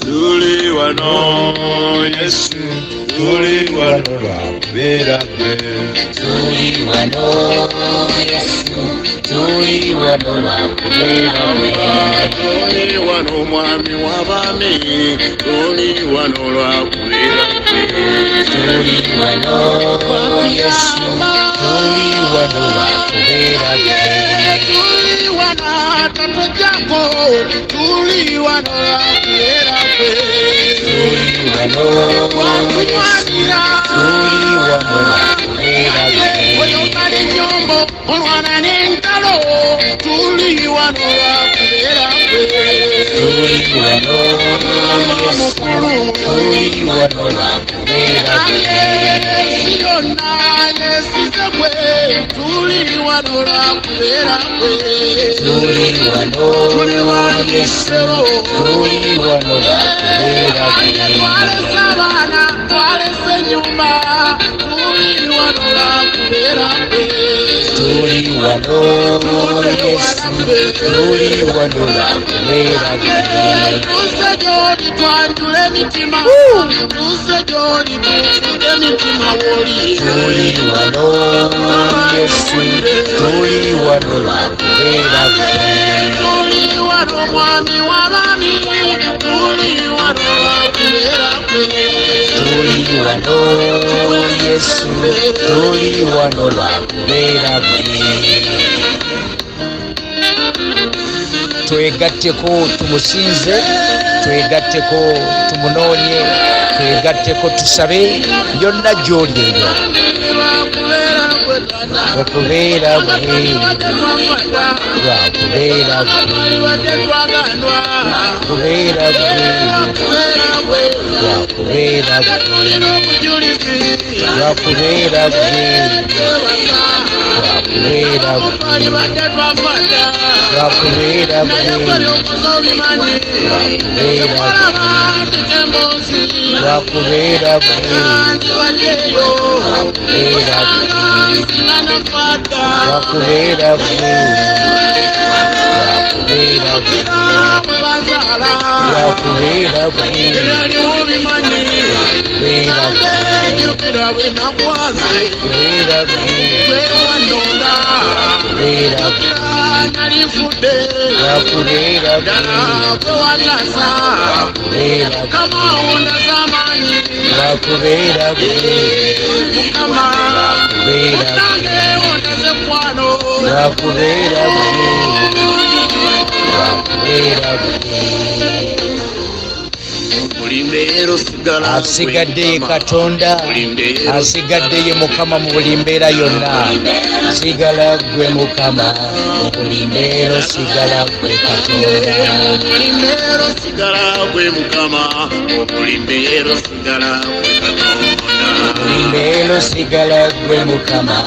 Tuli wano Yesu, tuli wano lwakubeera gwe. Tuli wano Yesu, tuli wano lwakubeera gwe. Tuli wano mwami w'abaami, tuli wano lwakubeera gwe. Tuli wano Yesu, tuli wano lwakubeera gwe. Tuli wano tatujjako, tuli wano lwakubeera gwe. Tuli wano Yesu, tuli wano lwakubeera gwe. Oyogala ennyombo, olwana n'entalo, tuli wano lwakubeera gwe. Tuli wano Yesu, tuli wano lwakubeera gwe. Ensi yonna yeesize gwe, tuli wano lwakubeera gwe. Tuli wano Yesu, tuli wano lwakubeera gwe. Twalese abaana, twalese ennyumba, tuli wano lwakubeera gwe. Tuli wano Yesu, tuli wano lwakubeera gwe. Tuzze gy'oli twanjula emitima, tuzze gy'oli tufuge emitima w'oli. Tuli wano Yesu, tuli wano lwakubeera gwe. Tuli wano mwami w'abaami, tuli wano lwakubeera gwe. Tuli wano Yesu, tuli wano lwakubeera gwe. Twegatteko tumusinze, twegatteko tumunoonye, twegatteko tusabe yonna gy'oli eyo. Lwakubeera gwe Taata. Okubeera gwe, lwakubeera gwe, kubeera gwe, lwakubeera gwe, lwakubeera gwe, lwakubeera gwe, lwakubeera gwe, lwakubeera gwe, lwakubeera gwe, lwakubeera gwe, lwakubeera gwe, lwakubeera gwe, lwakubeera gwe, lwakubeera gwe, kubeera gwe, kubeera gwe, lwakubeera gwe, kubeera gwe, lwakubeera gwe, lwakubeera gwe, lwakubeera gwe, lwakubeera gwe. Asigadde ye Katonda, asigadde ye Mukama mu buli mbeera yonna. Sigala ggwe Mukama mu buli mbeera, osigala ggwe Katonda. Buli mbeera osigala gwe Mukama, buli mbeera osigala gwe Katonda. Buli mbeera osigala ggwe Mukama,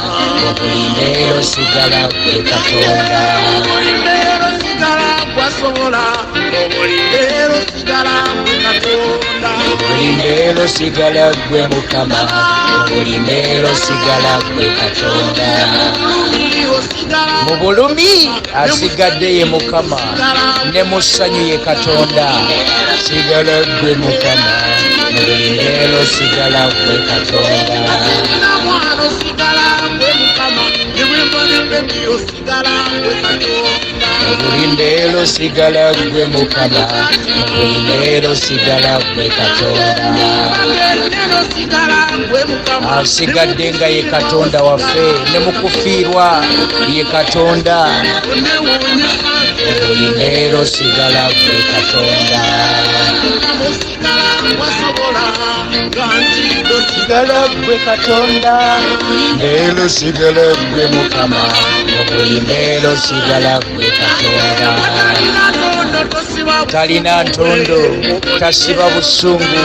mu buli mbeera osigala ggwe Katonda. Buli mbeera osigala gwasobola, buli mbeera osigala gwe Katonda. Buli mbeera osigala ggwe Mukama, mu buli mbeera osigala ggwe Katonda. Mu bulumi asigadde ye Mukama, ne mu ssanyu ye Katonda. Sigala ggwe Mukama, mu buli mbeera osigala ggwe Katonda. Mwana osigala gwe Mukama, osigala gwe Katonda. Mu buli mbeera osigala ggwe Mukama, mu buli mbeera osigala ggwe Katonda. Osigala gwe Mukama. Asigadde nga ye Katonda waffe, ne mu kufiirwa ye Katonda. Mu buli mbeera osigala ggwe Katonda. Sigala ggwe Katonda, mbeera osigala ggwe Mukama, mu buli mbeera osigala ggwe Katonda. Talina ntondo, tasiba busungu.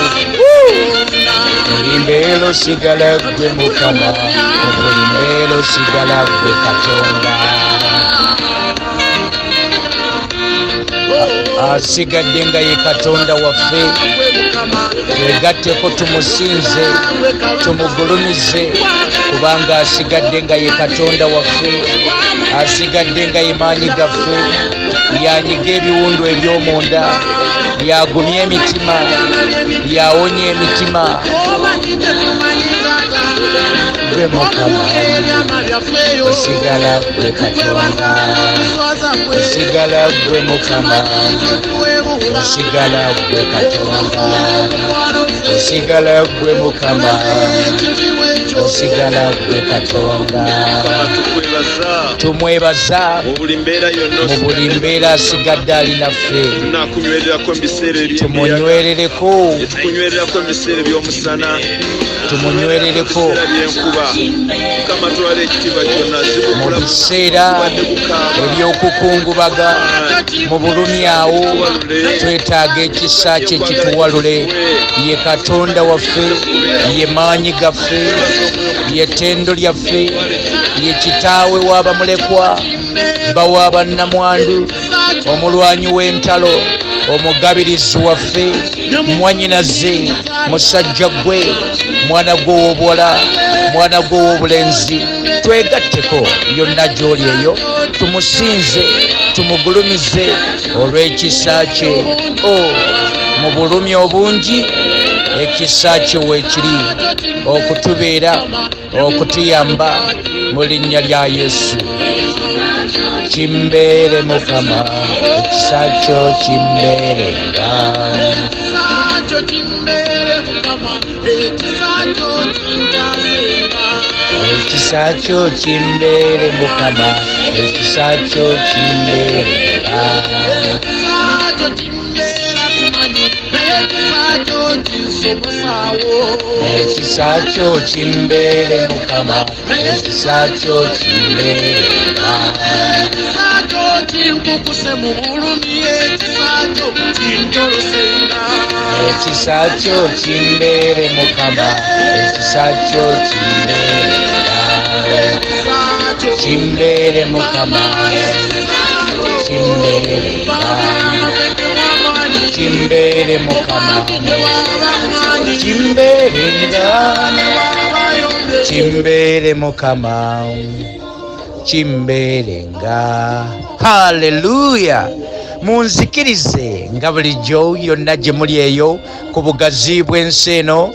Buli mbeera osigala ggwe Mukama, mu buli mbeera osigala ggwe Katonda. Asigadde nga ye Katonda waffe, twegatteko tumusinze, tumugulumize, kubanga asigadde nga ye Katonda waffe, asigadde nga ye maanyi gaffe, yanyiga ebiwundu eby'omunda. Yagumya emitima, yawonya emitima. Gwe Mukama, osigala gwe Katonda, osigala gwe Mukama, osigala gwe Katonda, osigala gwe Mukama, osigala gwe Katonda. Tukwebaza. Tumwebaza. Mu buli mbeera yonna. Mu buli mbeera asigadde ali naffe. Tunakunywererako mu biseera eby'embuyaga. Tumunywerereko. Tukunywererako mu biseera eby'omusana. Tumunywerereko. Biseera by'enkuba. Mukama, twala ekitiibwa kyonna. Mu biseera eby'okukungubaga, mu bulumi awo twetaaga ekisa kye kituwalule. Ye Katonda waffe, ye maanyi gaffe, ye ttendo lyaffe, ye kitaawe w'abamulekwa, bba wa bannamwandu, omulwanyi w'entalo, omugabirizi waffe. Mwanyinaze, musajja gwe, mwana gwe ow'obuwala, mwana gwe ow'obulenzi, twegatteko yonna gy'oli eyo, tumusinze, tumugulumize olw'ekisa kye. O mu bulumi obungi ekisa kye weekiri okutubeera, okutuyamba, mu linnya lya Yesu. Kimbeere Mukama, ekisa kyo kimbeerenga. Ekisa kyo kimbeere Mukama, ekisa kyo kimbeerenga. Ekisa kyo kimbeere Mukama, ekisa kyo kimbeerenga. Ekisa kyo kimbeere Mukama, ekisa kyo kimbeerenga. Kimbeere Mukama, kimbeerenga. Kimbeere Mukama, kimbeerenga. Kimbeere Mukama, kimbeerenga. Haleluya! Munzikirize nga bulijjo yonna gye muli eyo ku bugazi bw'ensi eno,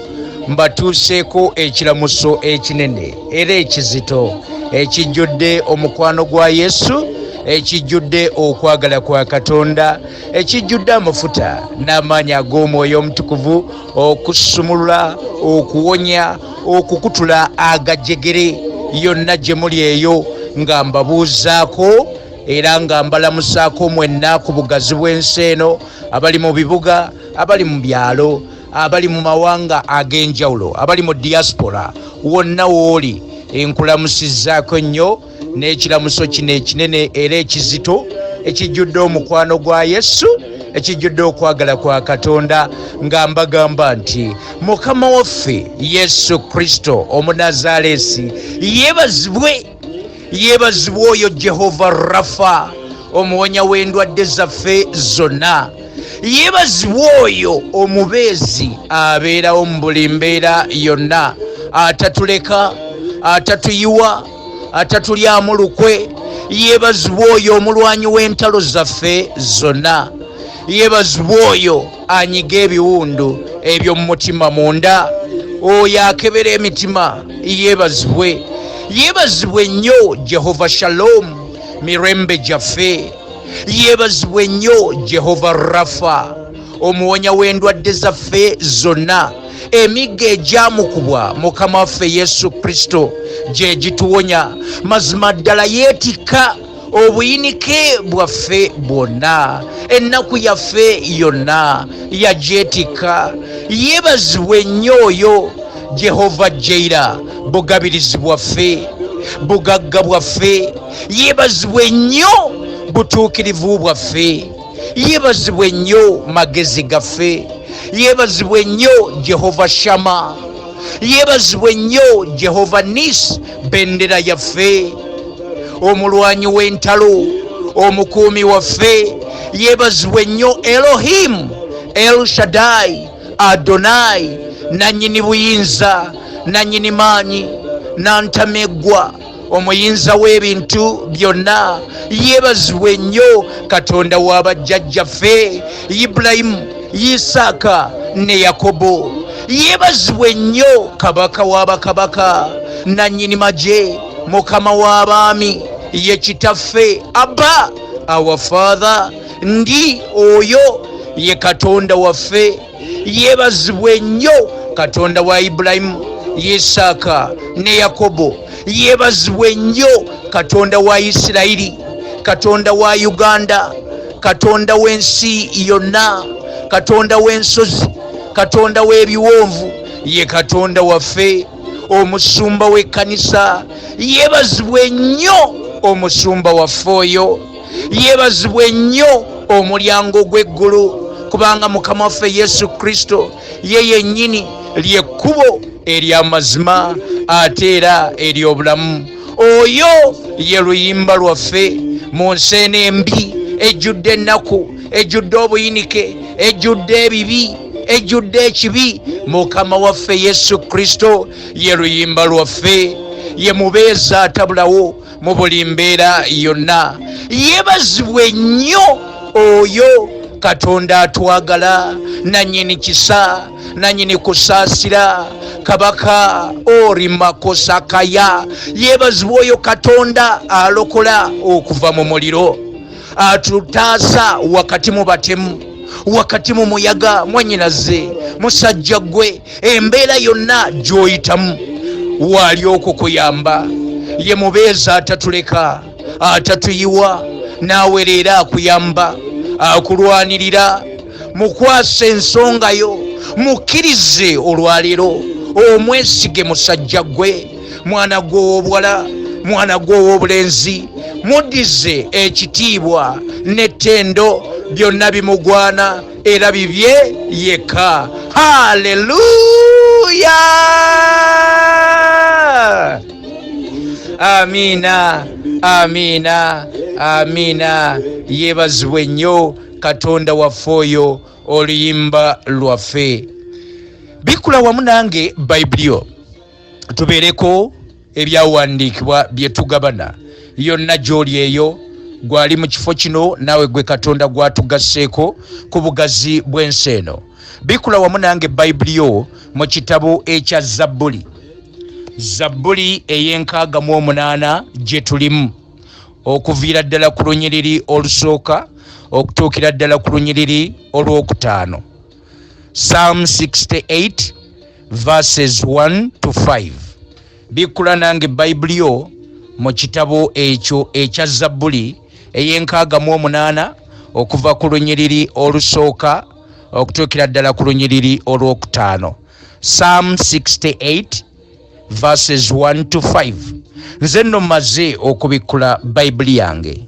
mbatuuseeko ekiramuso ekinene era ekizito, ekijjudde omukwano gwa Yesu, ekijjudde okwagala kwa Katonda, ekijjudde amafuta n'amaanyi ag'Omwoyo Omutukuvu okusumulula, okuwonya, okukutula agajegere. Yonna gye muli eyo nga mbabuuzaako era nga mbalamusaako mwenna ku bugazi bw'ensi eno, abali mu bibuga, abali mu byalo, abali mu mawanga ag'enjawulo, abali mu diaspora, wonna wooli nkulamusizzaako nnyo n'ekiramuso kino ekinene era ekizito, ekijjudde omukwano gwa Yesu, ekijjudde okwagala kwa Katonda, nga mbagamba nti Mukama waffe Yesu Kristo Omunazaalesi yeebazibwe. Yeebazibwe oyo Jehova Rafa, omuwonya w'endwadde zaffe zonna. Yeebazibwe oyo omubeezi abeerawo mu buli mbeera yonna, atatuleka, atatuyiwa, atatulyamu lukwe. Yeebazibwe oyo omulwanyi w'entalo zaffe zonna. Yeebazibwe oyo anyiga ebiwundu eby'omu mutima munda, oyo akebera emitima. Yeebazibwe, yeebazibwe nnyo Jehova Shalom, mirembe gyaffe. Yeebazibwe nnyo Jehova Rafa, omuwonya w'endwadde zaffe zonna. Emiggo egyamukubwa Mukama waffe Yesu Kristo gye gituwonya. Mazima ddala yeetikka obuyinike bwaffe bwonna, ennaku yaffe yonna yagyetikka. Yeebazibwe nnyo oyo Jehova Jeira, bugabirizi bwaffe, bugagga bwaffe. Yeebazibwe nnyo butuukirivu bwaffe. Yeebazibwe nnyo magezi gaffe. Yeebazibwe nnyo Jehova Shama. Yeebazibwe nnyo Jehova Nis, bendera yaffe, omulwanyi w'entalo, omukuumi waffe. Yeebazibwe nnyo Elohim, El Shaddai, Adonai, nanyini buyinza, nanyini maanyi, nantameggwa. Omuyinza w'ebintu byonna. Yeebazibwe nnyo Katonda wa bajjajjaffe Ibulayimu, Isaaka ne Yakobo. Yeebazibwe nnyo Kabaka wa bakabaka, nannyini magye, Mukama w'abaami, ye Kitaffe, Abba, our Father. Ndi oyo ye Katonda waffe. Yeebazibwe nnyo Katonda wa Ibulayimu, Isaaka ne Yakobo. Yeebazibwe nnyo Katonda wa Isirayiri, Katonda wa Uganda, Katonda w'ensi yonna, Katonda w'ensozi, Katonda w'ebiwonvu. Ye Katonda waffe, omusumba w'ekkanisa. Yeebazibwe nnyo omusumba waffe oyo. Yeebazibwe nnyo omulyango gw'eggulu, kubanga Mukama waffe Yesu Kristo ye yennyini ly'ekkubo ery'amazima ate era ery'obulamu. Oyo ye luyimba lwaffe mu nsi eno embi ejjudde ennaku, ejjudde obuyinike, ejjudde ebibi, ejjudde ekibi. Mukama waffe Yesu Kristo ye luyimba lwaffe, ye mubeezi atabulawo mu buli mbeera yonna. Yeebazibwe nnyo oyo Katonda atwagala, nannyini kisa, nannyini kusaasira, Kabaka orimakosakaya. Yeebazibwe oyo Katonda alokola okuva mu muliro, atutaasa wakati mu batemu, wakati mu muyaga. Mwannyinaze, musajja ggwe, embeera yonna gy'oyitamu waali okukuyamba. Ye mubeezi atatuleka, atatuyiwa. Naawe leero akuyamba, akulwanirira. Mukwasa ensonga yo, mukkirize olwaleero, omwesige. Musajja ggwe, mwana gwe ow'obuwala, mwana gwe ow'obulenzi, muddize ekitiibwa n'ettendo byonna bimugwana era bibye yekka. Haleluya, amiina, amiina, amiina. Yeebazibwe nnyo Katonda waffe oyo, oluyimba lwaffe. Bikkula wamu nange Bayibuli yo, tubeereko ebyawandiikibwa bye tugabana. Yonna gy'oli eyo, gwali mu kifo kino, naawe gwe Katonda gwatugasseeko ku bugazi bw'ensi eno, bikkula wamu nange Bayibuli yo mu kitabo ekya Zabbuli, Zabbuli ey'enkaaga mu 8 gye tulimu, okuviira ddala ku lunyiriri olusooka okutuukira ddala ku lunyiriri olwokutaano. Psalm 68 verses 1 to 5. Bikkula nange Bayibuli yo mu kitabo ekyo ekya Zabbuli ey'enkaaga mu 8, okuva ku lunyiriri olusooka okutuukira ddala ku lunyiriri olwokutaano. Psalm 68 verses 1 to 5. Nze nno mmaze okubikkula Bayibuli yange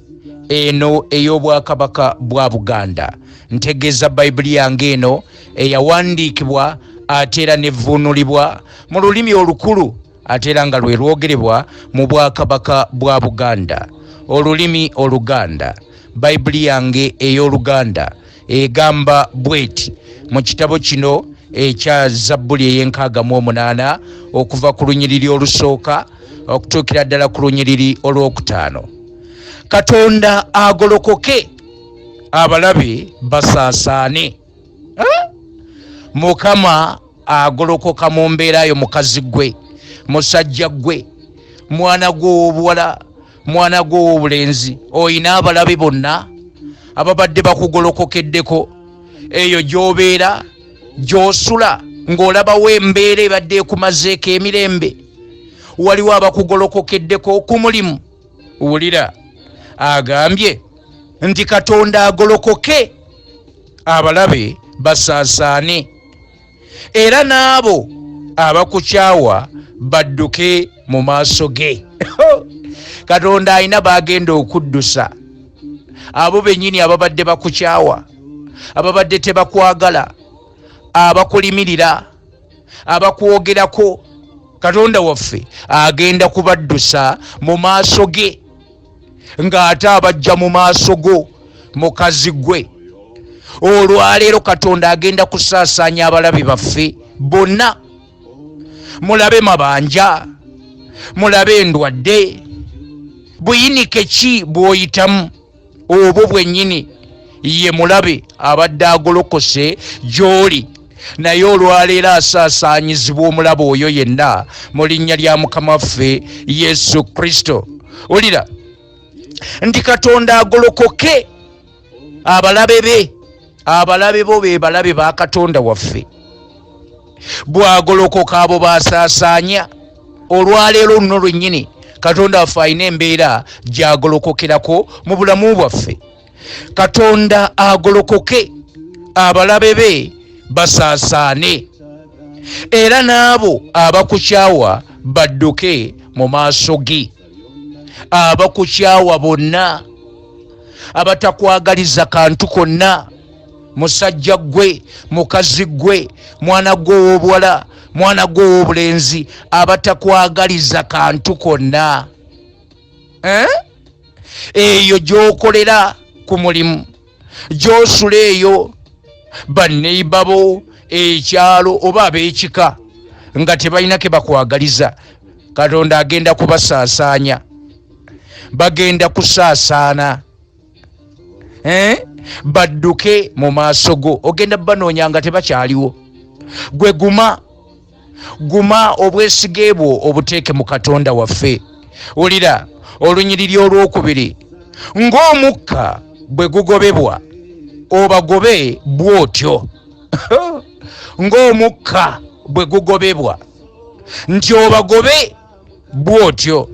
eno ey'Obwakabaka bwa Buganda. Ntegeeza Bayibuli yange eno eyawandiikibwa ate era nevvuunulibwa mu lulimi olukulu, ate era nga lwe lwogerebwa mu Bwakabaka bwa Buganda, olulimi Oluganda. Bayibuli yange ey'Oluganda egamba bweti mu kitabo kino ekya Zabbuli ey'enkaaga mu 8, okuva ku lunyiriri olusooka okutuukira ddala ku lunyiriri olwokutaano: Katonda agolokoke, abalabe basaasaane. Mukama agolokoka mu mbeera yo. Mukazi gwe, musajja gwe, mwana gwe ow'obuwala, mwana gwe ow'obulenzi, oyina abalabe bonna ababadde bakugolokokeddeko eyo gy'obeera, gy'osula, ng'olabawo embeera ebadde ekumazeeko emirembe. Waliwo abakugolokokeddeko ku mulimu. Wulira, agambye nti Katonda agolokoke, abalabe basaasaane, era n'abo abakukyawa badduke mu maaso ge. Katonda alina bagenda okuddusa, abo bennyini ababadde bakukyawa, ababadde tebakwagala, abakulimirira, abakwogerako. Katonda waffe agenda kubaddusa mu maaso ge, ng'ate abajja mu maaso go. Mukazi gwe, olwaleero Katonda agenda kusaasaanya abalabe baffe bonna. Mulabe mabanja, mulabe endwadde. Buyinike ki bw'oyitamu? Obwo bwennyini ye mulabe abadde agolokose gy'oli, naye olwaleero asaasaanyizibwa omulabe oyo yenna mu linnya lya Mukama waffe Yesu Kristo. Wulira nti Katonda agolokoke abalabe be. Abalabe bo be balabe ba Katonda waffe. Bw'agolokoka abo basaasaanya. Olwaleero luno lwennyini Katonda waffe alina embeera gy'agolokokerako mu bulamu bwaffe. Katonda agolokoke abalabe be basaasaane, era n'abo abakukyawa badduke mu maaso ge. Abakukyawa bonna, abatakwagaliza kantu konna, musajja ggwe, mukazi ggwe, mwana ggwe ow'obuwala, mwana ggwe ow'obulenzi, abatakwagaliza kantu konna, Eyo gy'okolera ku mulimu, gy'osula eyo, banneiba bo, ekyalo oba ab'ekika nga tebalina ke bakwagaliza, Katonda agenda kubasaasaanya. Bagenda kusaasaana, Badduke mu maaso go. Ogenda banoonya nga tebakyaliwo. Gwe guma, guma, obwesige bwo obuteeke mu Katonda waffe. Wulira olunyiriri olwokubiri: ng'omukka bwe gugobebwa, obagobe bw'otyo. Ng'omukka bwe gugobebwa, nti obagobe bw'otyo.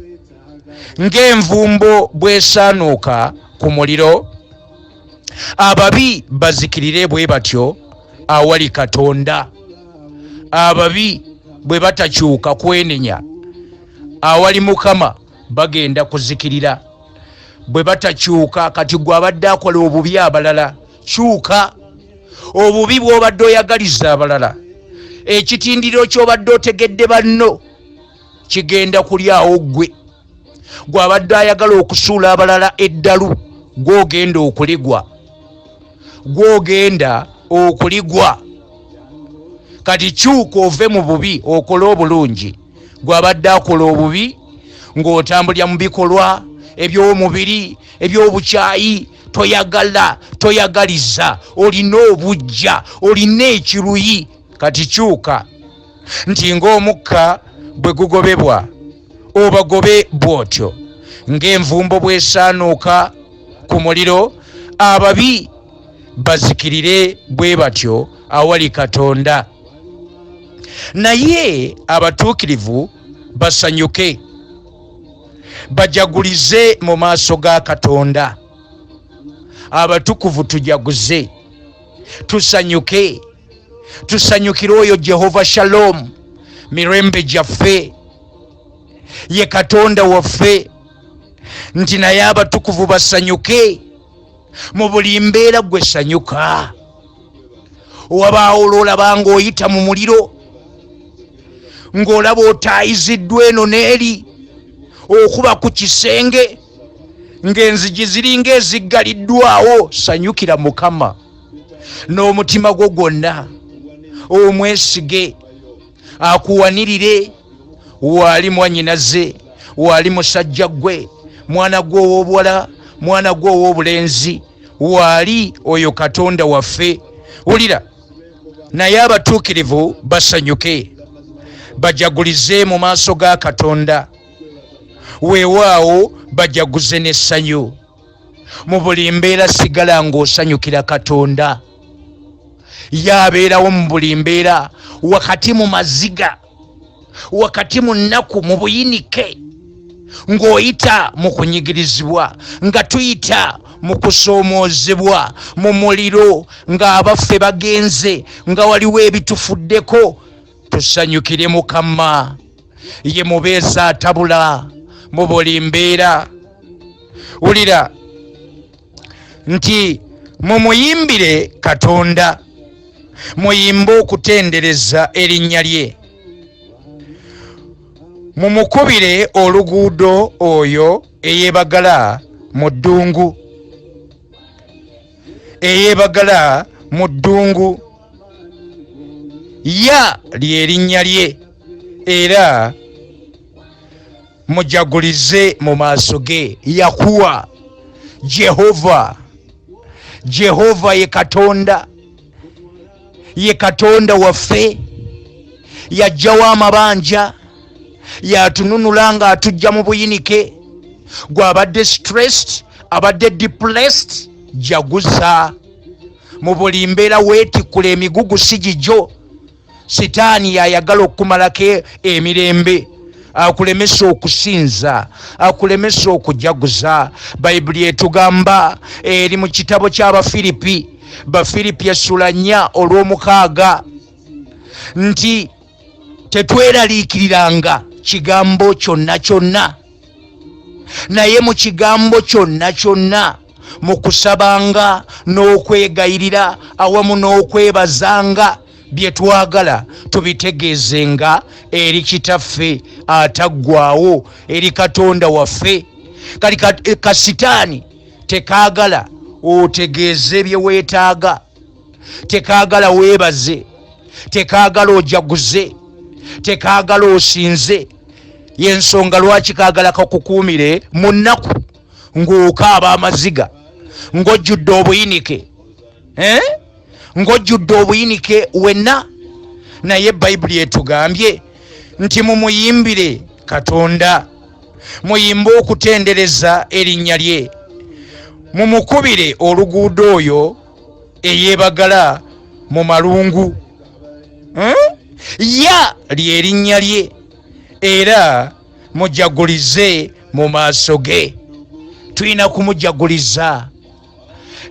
Ng'envumbo bw'esaanuuka ku muliro, ababi bazikirire bwe batyo awali Katonda. Ababi bwe batakyuka kwenenya awali Mukama, bagenda kuzikirira bwe batakyuka. Kati gwe abadde akola obubi abalala, kyuka. Obubi bw'obadde oyagaliza abalala, ekitindiro ky'obadde otegedde banno, kigenda kulyawo ggwe. Gwe abadde ayagala okusuula abalala eddalu, gw'ogenda okuligwa, gw'ogenda okuligwa. Kati kyuka ove mu bubi, okole obulungi. Gwe abadde akola obubi ng'otambulira mu bikolwa eby'omubiri eby'obukyayi, toyagala, toyagaliza, olina obujja, olina ekiruyi, kati kyuka. Nti ng'omukka bwe gugobebwa, obagobe bw'otyo. Ng'envumbo bw'esaanuuka ku muliro, ababi bazikirire bwe batyo awali Katonda. Naye abatuukirivu basanyuke, bajagulize mu maaso ga Katonda. Abatukuvu tujaguze, tusanyuke, tusanyukire oyo Jehova Shalom, mirembe gyaffe, ye Katonda waffe. Nti naye abatukuvu basanyuke mu buli mbeera. Gwe sanyuka. Wabaawo olwolaba ng'oyita mu muliro, ng'olaba otaayiziddwa eno n'eri, okuba ku kisenge ng'enzigi ziringa eziggaliddwawo, sanyukira Mukama n'omutima gwo gwonna, omwesige akuwanirire. Waali mwanyinaze, waali musajja ggwe, mwana gwe ow'obuwala, mwana gwe ow'obulenzi, waali oyo Katonda waffe. Wulira: naye abatuukirivu basanyuke, bajagulize mu maaso ga Katonda, weewaawo bajaguze n'essanyu. Mu buli mbeera sigala ng'osanyukira Katonda. Yabeerawo mu buli mbeera, wakati mu maziga, wakati mu nnaku, mu buyinike, ng'oyita mu kunyigirizibwa, nga tuyita mu kusoomoozebwa, mu muliro, ng'abaffe bagenze, nga waliwo ebitufuddeko, tusanyukire Mukama. Ye mubeezi atabula mu buli mbeera. Wulira nti mumuyimbire Katonda, muyimbe okutendereza erinnya lye, mumukubire oluguudo oyo eyeebagala mu ddungu, eyeebagala mu ddungu. Ya lyerinnya lye, era Mujagulize mu maaso ge. Yakuwa Jehova, Jehova ye Katonda, ye Katonda waffe. Yajjawo amabanja, yatununula nga atujja mu buyinike. Gwabadde stressed, abadde depressed, jaguza mu buli mbeera, weetikkula emigugu si gigyo. Sitaani yayagala okukumalako emirembe, akulemesa okusinza, akulemesa okujaguza. Bayibuli etugamba eri mu kitabo ky'Abafiripi, Bafiripi essula 4 olw'omukaaga, nti tetweraliikiriranga kigambo kyonna kyonna, naye mu kigambo kyonna kyonna, mu kusabanga n'okwegayirira awamu n'okwebazanga, bye twagala tubitegeezenga eri Kitaffe ataggwawo, eri Katonda waffe. Kati kasitaani tekaagala otegeeze bye weetaaga, tekaagala weebaze, tekaagala ojaguze, tekaagala osinze. Yensonga lwaki kaagala kakukuumire mu nnaku, ng'okaaba amaziga, ng'ojjudde obuyinike, eh? Ng'ojjudde obuyinike wenna. Naye Bayibuli etugambye nti mumuyimbire Katonda, muyimbe okutendereza erinnya lye, mumukubire oluguudo oyo eyeebagala mu malungu. Ya lyerinnya lye, era mujagulize mu maaso ge. Tulina kumujaguliza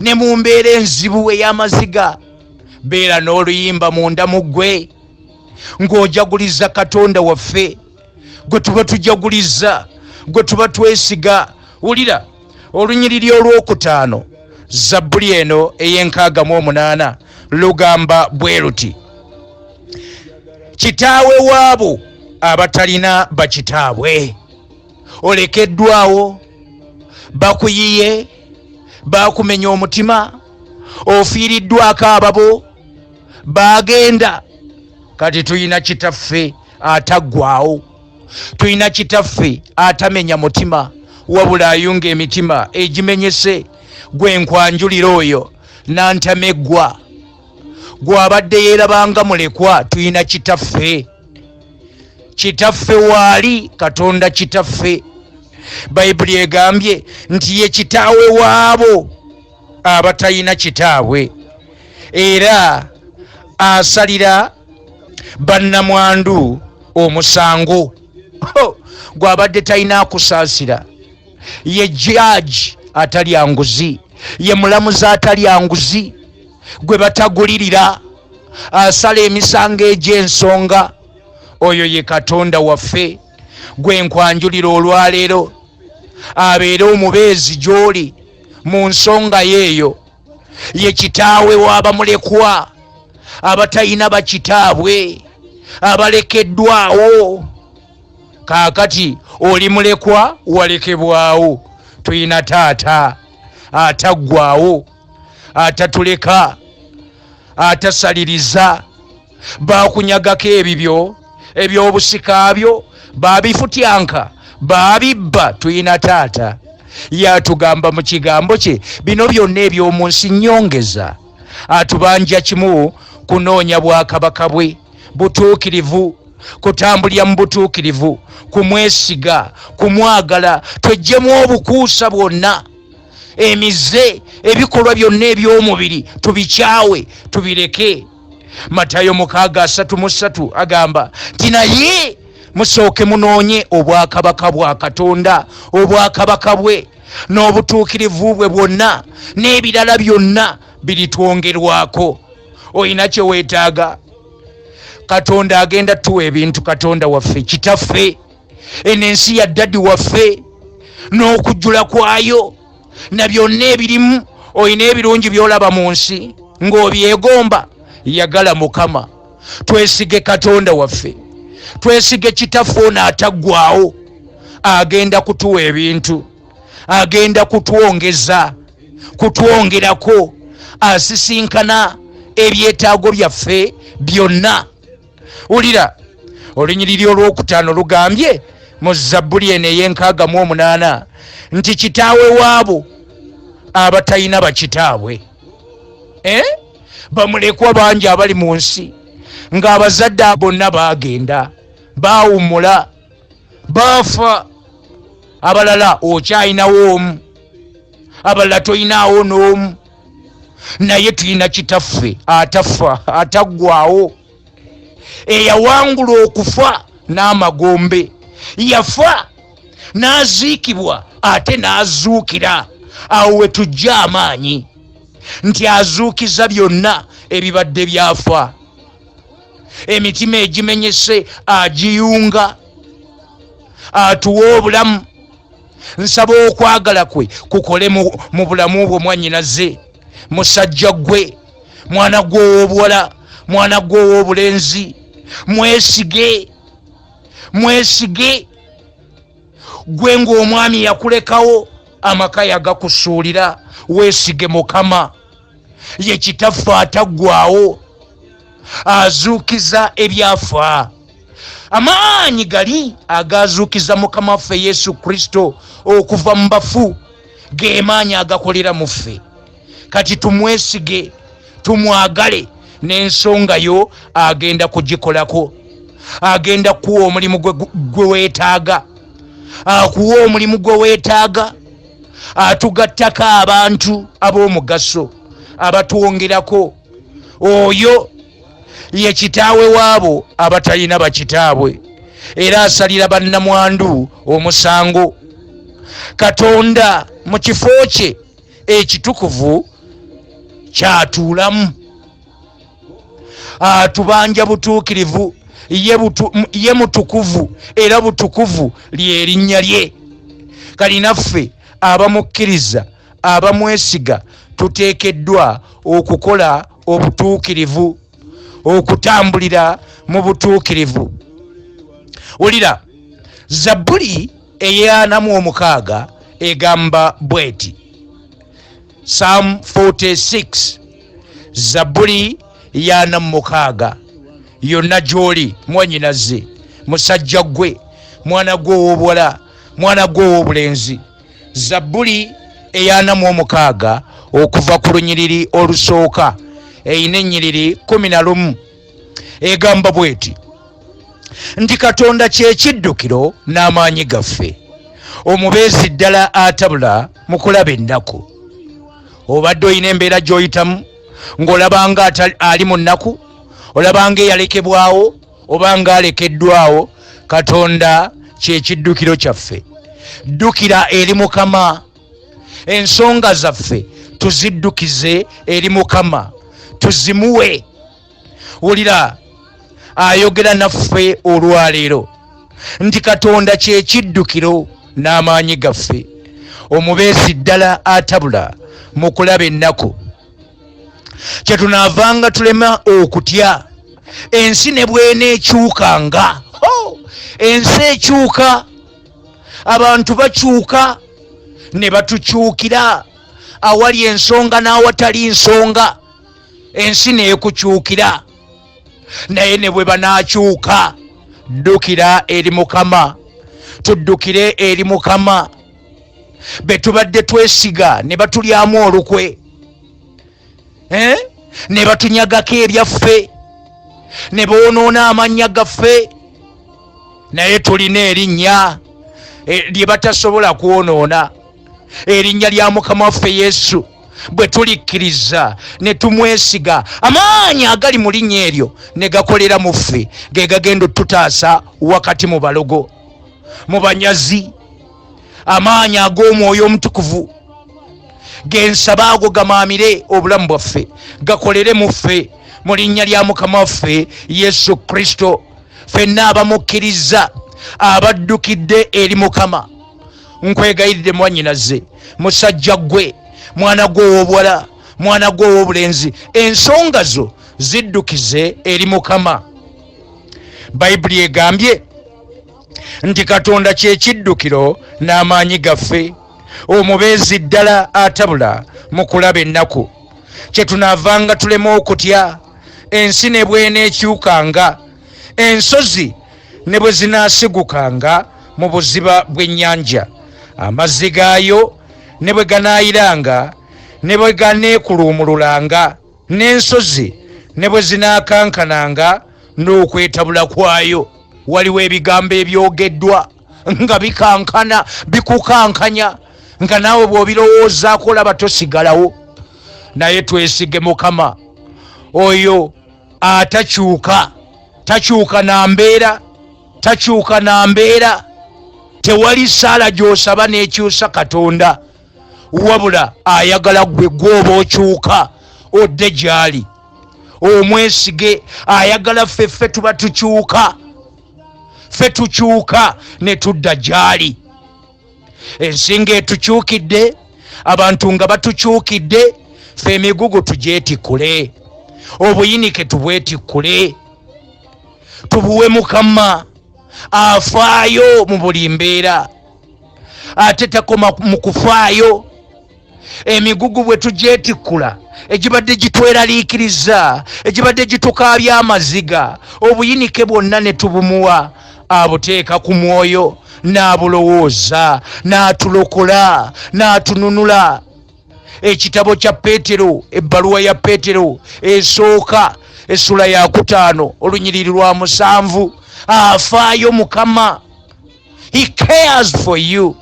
ne mu mbeera enzibu ey'amaziga. Beera n'oluyimba munda mu ggwe ng'ojaguliza Katonda waffe, gwe tuba tujaguliza, gwe tuba twesiga. Wulira olunyiriri olwokutaano, Zabbuli eno ey'enkaaga mu 8, lugamba bwe luti: kitaawe waabo abatalina bakitaabwe. Olekeddwawo, bakuyiye, bakumenya omutima, ofiiriddwako ababo, bagenda. Kati tulina Kitaffe ataggwawo, tulina Kitaffe atamenya mutima, wabula ayunga emitima egimenyese. Gwe nkwanjulira oyo nantameggwa, gwabadde yeerabanga mulekwa. Tulina Kitaffe, Kitaffe waali, Katonda Kitaffe. Bayibuli egambye nti ye kitaawe waabo abatalina kitaabwe, era asalira bannamwandu omusango. Gwabadde talina akusaasira, ye jaaji atalya nguzi, ye mulamuzi atalya nguzi, gwe batagulirira, asala emisango egy'ensonga. Oyo ye Katonda waffe gwe nkwanjulira olwaleero, abeere omubeezi gy'oli mu nsonga yeeyo. Ye kitaawe w'abamulekwa, abatalina bakitaabwe, abalekeddwawo. Kaakati oli mulekwa, walekebwawo. Tulina taata ataggwawo, atatuleka, atasaliriza. Bakunyagako ebibyo, ebyobusika byo babifutyanka, babibba. Tulina taata, yatugamba mu kigambo kye, bino byonna eby'omu nsi nyongeza. Atubanja kimu, kunoonya bwakabaka bwe, butuukirivu, kutambulira mu butuukirivu, kumwesiga, kumwagala, tweggyemu obukuusa bwonna, emize, ebikolwa byonna eby'omubiri tubikyawe, tubireke. Matayo 6:33 agamba nti naye musooke munoonye obwakabaka bwa Katonda, obwakabaka bwe n'obutuukirivu bwe bwonna, n'ebirala byonna biritwongerwako. Olina kye weetaaga, Katonda agenda tuwa ebintu. Katonda waffe, Kitaffe, eno ensi ya daddy waffe n'okujjula kwayo na byonna ebirimu. Olina ebirungi by'olaba mu nsi ng'obyegomba, yagala Mukama. Twesige Katonda waffe, twesige Kitaffe ono ataggwawo. Agenda kutuwa ebintu, agenda kutwongeza, kutwongerako, asisinkana ebyetaago byaffe byonna. Wulira olunyiriri olwokutaano lugambye Mu Zabbuli eno ey'enkaaga mu 8 nti kitaawe waabo abatalina bakitaabwe, eh? Bamulekwa bangi abali mu nsi ng'abazadde bonna baagenda, baawummula, baafa. Abalala okyayinawo omu, abalala toyinaawo n'omu, naye tulina Kitaffe atafa, ataggwawo, eyawangula okufa n'amagombe. Yafa n'aziikibwa ate n'azuukira. Awo we tujja amaanyi nti azuukiza byonna ebibadde byafa. Emitima egimenyese agiyunga, atuwa obulamu. Nsaba okwagala kwe kukole mu bulamu bwo, mwannyinaze, musajja gwe, mwana gwe ow'obuwala, mwana gwe ow'obulenzi. Mwesige, mwesige. Gwe ng'omwami yakulekawo, amaka yagakusuulira, weesige Mukama. Ye Kitaffe ataggwawo, azuukiza ebyafa. Amaanyi gali agazuukiza Mukama waffe Yesu Kristo okuva mu bafu ge maanyi agakolera mu ffe. Kati tumwesige, tumwagale, n'ensonga yo agenda kugikolako. Agenda kukuwa omulimu gwe weetaaga, akuwa omulimu gwe weetaaga. Atugattako abantu ab'omugaso abatwongerako. Oyo ye kitaawe waabo abatalina bakitaabwe, era asalira bannamwandu omusango. Katonda mu kifo kye ekitukuvu kyatuulamu atubanja butuukirivu. Ye mutukuvu, era butukuvu lyerinnya lye. Kalinaffe abamukkiriza, abamwesiga, tuteekeddwa okukola obutuukirivu, okutambulira mu butuukirivu. Wulira Zabbuli ey'e46 egamba bweti, Psalm 46, Zabbuli ya 46. Yonna gy'oli, mwanyinaze, musajja gwe, mwana gwe ow'obuwala, mwana gwe ow'obulenzi, Zabbuli eya 46 okuva ku lunyiriri olusooka, eyina ennyiriri 11, egamba bweti nti, "Katonda kyekiddukiro n'amaanyi gaffe, omubeezi ddala atabula mu kulaba ennaku." Obadde olina embeera gy'oyitamu ng'olabanga ali mu nnaku, olabanga eyalekebwawo oba nga alekeddwawo. Katonda kyekiddukiro kyaffe. Ddukira eri Mukama. Ensonga zaffe tuziddukize eri Mukama, tuzimuwe. Wulira ayogera naffe olwaleero nti Katonda kyekiddukiro n'amaanyi gaffe, omubeezi ddala atabula mu kulaba ennaku. Kyetunaavanga tulema okutya ensi ne bweneekyukanga. Ensi ekyuka, abantu bakyuka ne batukyukira awali ensonga n'awatali nsonga. Ensi neekukyukira, naye ne bwe banaakyuka, ddukira eri Mukama. Tuddukire eri Mukama. Be tubadde twesiga ne batulyamu olukwe, eh? Ne batunyagako ebyaffe, ne boonoona amannya gaffe, naye tulina erinnya lye batasobola kwonoona, erinnya lya Mukama waffe Yesu. Bwe tulikkiriza ne tumwesiga, amaanyi agali mu linnya eryo ne gakolera mu ffe, ge gagenda otutaasa wakati mu balogo, mu banyazi. Amaanyi ag'Omwoyo Omutukuvu gensaba ago gamaamire obulamu bwaffe, gakolere mu ffe, mu linnya lya Mukama waffe Yesu Kristo. Ffenna abamukkiriza, abaddukidde eri Mukama, nkwegayiridde, mwanyinaze, musajja ggwe, mwana gwe ow'obuwala, mwana gwe ow'obulenzi, ensonga zo ziddukize eri Mukama. Bayibuli egambye nti Katonda kyekiddukiro n'amaanyi gaffe, omubeezi ddala atabula mu kulaba ennaku. Kyetunaavanga tuleme okutya ensi ne bweneekyukanga, ensozi ne bwe zinaasigukanga mu buziba bw'ennyanja. Amazzi gaayo ne bwe ganaayiranga, ne bwe ganeekuluumululanga, n'ensozi ne bwe zinaakankananga n'okwetabula kwayo. Waliwo ebigambo ebyogeddwa nga bikankana, bikukankanya, nga naawe bw'obirowoozaako olaba tosigalawo. Naye twesige Mukama oyo atakyuka, takyuka na mbeera, takyuka na mbeera. Tewali ssaala gy'osaba n'ekyusa Katonda, wabula ayagala gwe gw'oba okyuka odde gy'ali, omwesige. Ayagala ffe, ffe tuba tukyuka, ffe tukyuka ne tudda gy'ali. Ensi ng'etukyukidde, abantu nga batukyukidde, ffe emigugu tugyetikkule, obuyinike tubwetikkule, tubuwe Mukama afaayo mu buli mbeera. Ate takoma mu kufaayo, emigugu bwe tugyetikkula egibadde gitweraliikiriza, egibadde gitukaabya amaziga, obuyinike bwonna ne tubumuwa, abuteeka ku mwoyo n'abulowooza, n'atulokola, n'atununula. Ekitabo kya Peetero, ebbaluwa ya Peetero esooka, essula ya 5, olunyiriri lwa 7. Afaayo Mukama. He cares for you,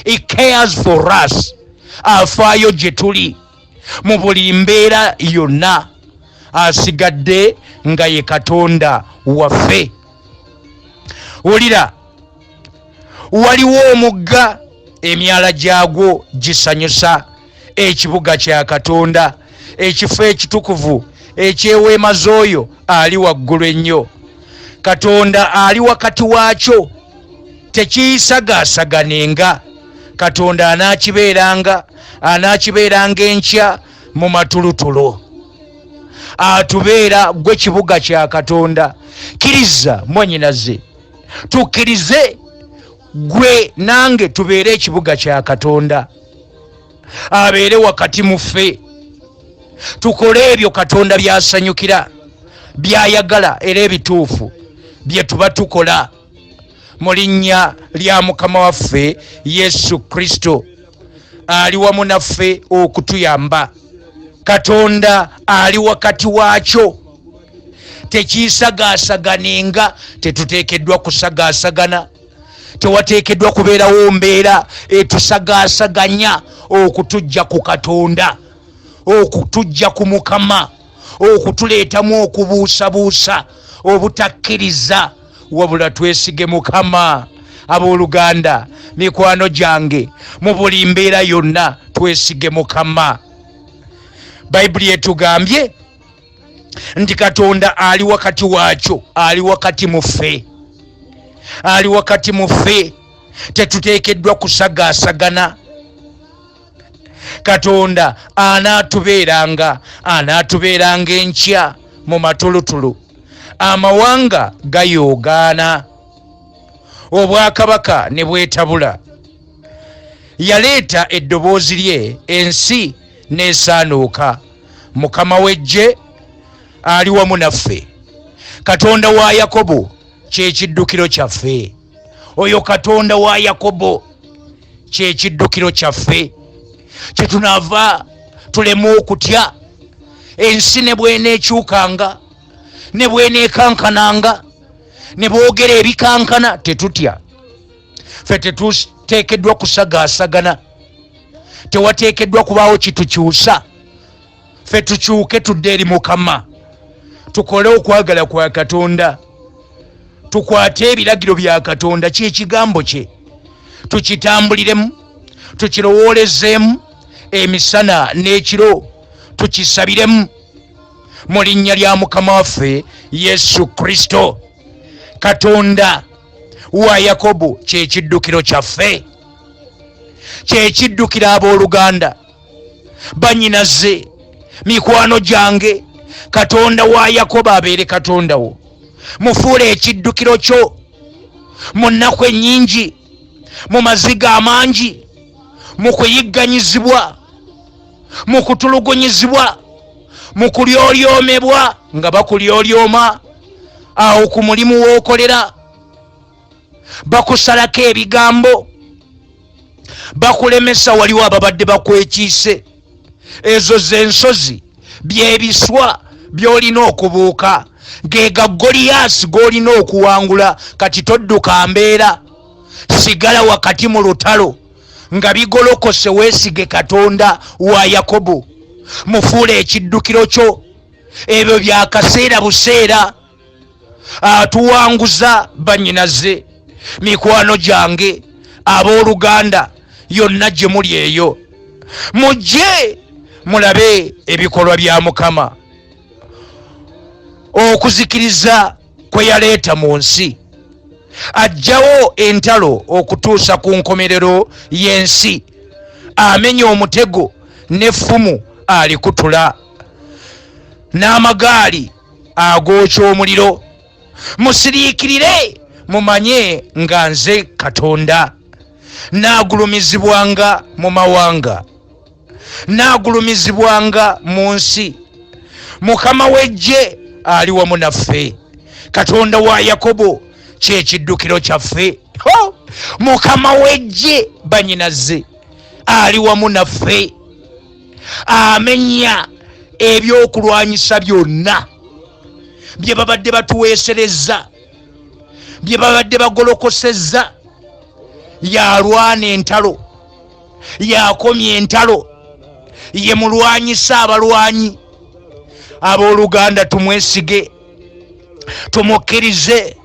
he cares for us. Afaayo gye tuli mu buli mbeera yonna, asigadde nga ye Katonda waffe. Wulira, waliwo omugga, emyala gyagwo gisanyusa ekibuga kya Katonda, ekifo ekitukuvu ekyeweema z'oyo ali waggulu ennyo. Katonda ali wakati waakyo, tekiisagaasaganenga. Katonda anaakibeeranga, anaakibeeranga enkya mu matulutulu. Atubeera gwe kibuga kya Katonda. Kkiriza mwanyinaze, tukkirize gwe nange tubeere ekibuga kya Katonda, abeere wakati mu ffe, tukole ebyo Katonda byasanyukira, byayagala era ebituufu bye tuba tukola, mu linnya lya Mukama waffe Yesu Kristo. Ali wamu naffe okutuyamba. Katonda ali wakati waakyo, tekiisagaasaganenga. Tetuteekeddwa kusagaasagana, tewateekeddwa kubeerawo mbeera etusagaasaganya okutujja ku Katonda, okutujja ku Mukama, okutuleetamu okubuusabuusa, obutakkiriza, wabula twesige Mukama. Abooluganda, mikwano gyange, mu buli mbeera yonna twesige Mukama. Bayibuli etugambye nti Katonda ali wakati waakyo, ali wakati mu ffe, ali wakati mu ffe. Tetuteekeddwa kusagaasagana. Katonda anaatubeeranga, anaatubeeranga enkya mu matulutulu. Amawanga gayoogaana, obwakabaka ne bwetabula. Yaleeta eddoboozi lye, ensi n'esaanuuka. Mukama w'eggye ali wamu naffe, Katonda wa Yakobo kyekiddukiro kyaffe. Oyo Katonda wa Yakobo kyekiddukiro kyaffe, kyetunaava tuleme okutya ensi ne bweneekyukanga, ne bweneekankananga, ne boogera ebikankana, tetutya. Ffe tetuteekeddwa kusagaasagana, tewateekeddwa kubaawo kitukyusa. Ffe tukyuke tudde eri Mukama, tukole okwagala kwa Katonda, tukwate ebiragiro bya Katonda, kyekigambo kye, tukitambuliremu, tukirowoolezeemu emisana n'ekiro, tukisabiremu mu linnya lya Mukama waffe Yesu Kristo. Katonda wa Yakobo kyekiddukiro kyaffe, kyekiddukiro. Abooluganda, banyinaze, mikwano gyange, Katonda wa Yakobo abeere Katonda wo. Mufuule ekiddukiro kyo mu nnaku ennyingi, mu maziga amangi, mu kuyigganyizibwa, mu kutulugunyizibwa, mu kulyolyomebwa, nga bakulyolyoma awo ku mulimu w'okolera. Bakusalako ebigambo, bakulemesa. Waliwo ababadde bakwekiise. Ezo zensozi, byebiswa byolina okubuuka, gega Goliyasi g'olina okuwangula. Kati todduka mbeera, sigala wakati mu lutalo nga bigolokose. Weesige Katonda wa Yakobo, mufuule ekiddukiro kyo. Ebyo byakaseera buseera, atuwanguza. Banyinaze, mikwano gyange, abooluganda, yonna gye muli eyo, mujje mulabe ebikolwa bya Mukama, okuzikiriza kwe yaleeta mu nsi. Ajjawo entalo okutuusa ku nkomerero y'ensi, amenya omutego n'effumu alikutula, n'amagaali agookya omuliro. Musiriikirire, mumanye nga nze Katonda. Naagulumizibwanga mu mawanga, naagulumizibwanga mu nsi. Mukama w'eggye ali wamu naffe, Katonda wa Yakobo kyekiddukiro kyaffe. Mukama w'eggye, banyinaze, ali wamu naffe, amenya ebyokulwanyisa byonna bye babadde batuweeserezza, bye babadde bagolokosezza. Yalwana entalo, yakomya entalo, ye mulwanyisa abalwanyi. Abooluganda, tumwesige, tumukkirize.